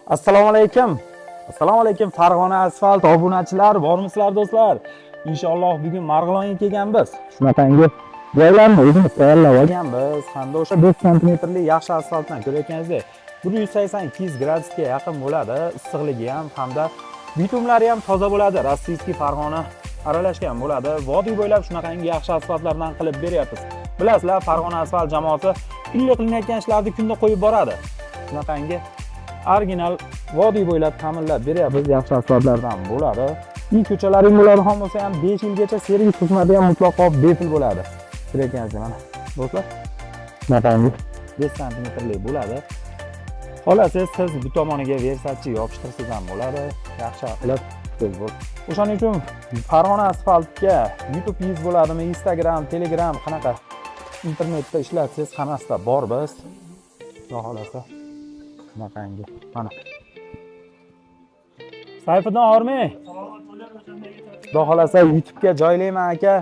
Assalomu alaykum. Assalomu alaykum, Farg'ona asfalt obunachilar, bormisizlar, do'stlar? Inshaalloh, bugun Marg'ilonga kelganmiz. Shunaqangi joylarni o'zimiz tayyorlab olganmiz. Hamda o'sha 5 santimetrli yaxshi asfaltdan, ko'rayotganingizdek, 180-200 gradusga yaqin bo'ladi, issiqligi ham hamda bitumlari ham toza bo'ladi. Российский, Farg'ona aralashgan bo'ladi. Vodiy bo'ylab shunaqangi yaxshi asfaltlardan qilib beryapmiz. Bilasizlar, Farg'ona asfalt jamoasi kunlik qilinayotgan ishlarni kunda qo'yib boradi. Shunaqangi original vodiy bo'ylab ta'minlab beryapmiz, yaxshi asfaltlardan bo'ladi. И ko'chalaring bo'ladi ham bo'lsa ham, 5 yilgacha servis xizmati ham mutlaqo bepul bo'ladi. Ko'rayotganingizdek, mana, do'stlar, shunaqangi 5 santimetrli bo'ladi. Xohlasangiz, siz bu tomoniga Versace yopishtirsangiz ham bo'ladi. Yaxshi qilib bo'l. O'shaning uchun Farg'ona asfaltga YouTube yuz bo'ladimi, Instagram, Telegram, qanaqa internetda ishlatsangiz, hammasida bor biz. Xudo xohlasa, shunaqangi mana. Sayfiddin, hormang. Xudo xohlasa, YouTube'ga joylayman, aka.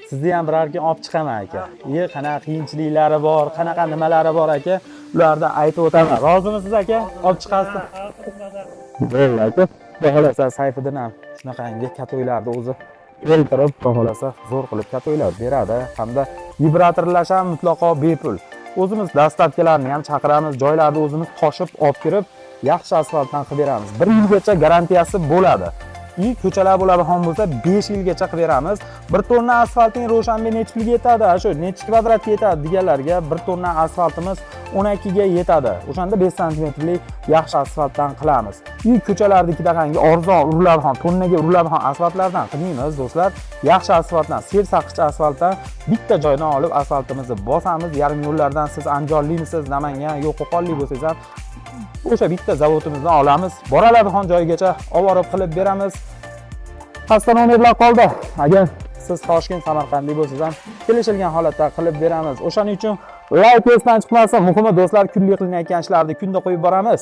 Sizni ham biror kun olib chiqaman, aka. И qanaqa qiyinchiliklari bor, qanaqa nimalari bor, aka, ularni aytib o'taman. Rozimisiz, aka? Olib chiqasiz. Bo'ldi, aka. Xudo xohlasa, Sayfiddin ham shunaqangi katoylarni o'zi keltirib, xudo xohlasa, zo'r qilib katoylar beradi hamda vibratorlash ham mutlaqo bepul. O'zimiz доставка larni ham chaqiramiz, joylarni o'zimiz toshib olib kirib, yaxshi asfaltdan qilib beramiz. 1 yilgacha garantiyasi bo'ladi. И ko'chalar bo'ladi ham bo'lsa, 5 yilgacha qilib beramiz. 1 tonna asfalting, Ro'shanbek, necha pulga yetadi? Shu necha kvadratga yetadi deganlarga, 1 tonna asfaltimiz 12 ga yetadi. O'shanda 5 santimetrlik yaxshi asfaltdan qilamiz. И ko'chalardagidaqangi arzon uriladigan, tonnaga uriladigan asfaltlardan qilmaymiz, do'stlar. Yaxshi asfaltdan, sersaqich asfaltdan bitta joydan olib asfaltimizni bosamiz. Yarim yo'llardan siz Andijonlikmisiz, Namangan, yo'q, Qo'qonlik bo'lsangiz ham, o'sha bitta zavodimizdan olamiz. Boraladigan joygacha olib borib qilib beramiz. Pastda nomerlar qoldi. Agar siz Toshkent, Samarqandlik bo'lsangiz ham, kelishilgan holatda qilib beramiz. O'shaning uchun layk esdan chiqmasin. Muhimi, do'stlar, kunlik qilinayotgan ishlarni kunda qo'yib boramiz.